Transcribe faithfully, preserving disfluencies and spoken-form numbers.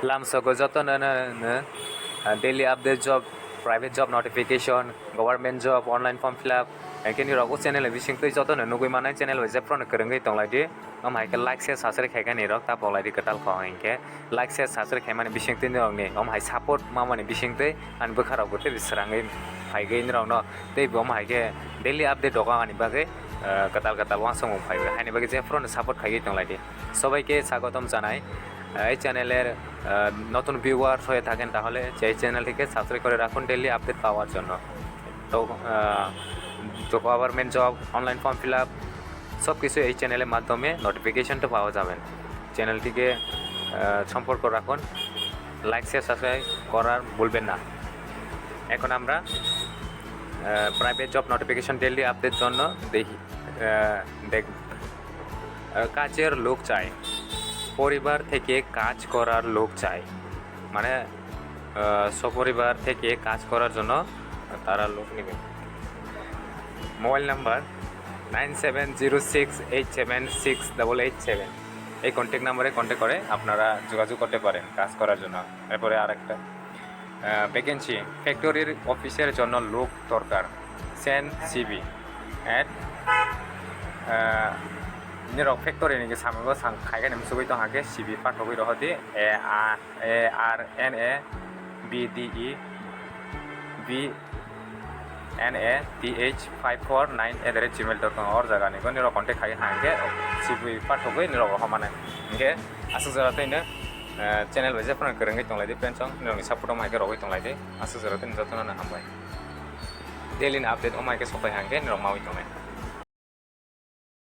Lamsogo jotono no, no, ah, daily update job, private job notification, government job, online form fill up, hingke nirok o channel bisingtwi jotono nugwi manai, channel bai jephru no kwrwngwi tonglaidi. Omo hai khe like, share, subscribe khaikha nirok ta poklaidi kwtal kho hingke like, share, subscribe khaimani bisingtwi nirokni omo hai support mamani bisingtwi ani bwkharok bo tei srangwi phaigwi nirokno tei bo omo hai khe daily update rok ani bagwi, ah, kwtal kwtal uansukmung phaiwi haini bagwi jephru no support khaiwi tonglaidi. সবাইকে স্বাগতম জানাই, আহ, এই চ্যানেলের, আহ, নতুন ভিউয়ার হয়ে থাকেন তাহলে এই চ্যানেলটিকে সাবস্ক্রাইব করে রাখুন ডেইলি আপডেট পাওয়ার জন্য। তো, আহ, তো government job, online form fill up সব কিছু এই চ্যানেলের মাধ্যমে নোটিফিকেশনটা পাওয়া যাবেন। চ্যানেলটিকে, আহ, সম্পর্ক রাখুন, লাইক, শেয়ার, সাবস্ক্রাইব করার ভুলবেন না। এখন আমরা, আহ, private job notification daily update জন্য দেখি, আহ, দেখ, আহ, কাজের লোক চাই, পরিবার থেকে কাজ করার লোক চাই, মানে, আহ, সপরিবার থেকে কাজ করার জন্য তারা লোক নেবে। Mobile number nine seven zero six eight seven six double eight seven, এই কন্ট্যাক্ট নাম্বারে কন্ট্যাক্ট করে আপনারা যোগাযোগ করতে পারেন কাজ করার জন্য। এরপরে আরেকটা, আহ, ভ্যাকেন্সি, ফ্যাক্টরির অফিসের জন্য লোক দরকার। Send C V at, ah, nirok factory ni samungo sang khaikhe ni musugwi tong hakhe C V pathogwi rohordi, A R, A R N A B D E B N A T H five four nine at the rate gmail dot com, or jaga ni nirok contact khai hakhe C V pathogwi nirok rohormani. Hinkhe aswk jora tei no, ah, channel bai jephru kwrwngwi tonglaidi friends, nirokni support o hai khe rogwi tonglaidi. Aswk jora tei jotono no hambai. Daily ni update omo hai khe sopai hangkhe norok maui tongnai.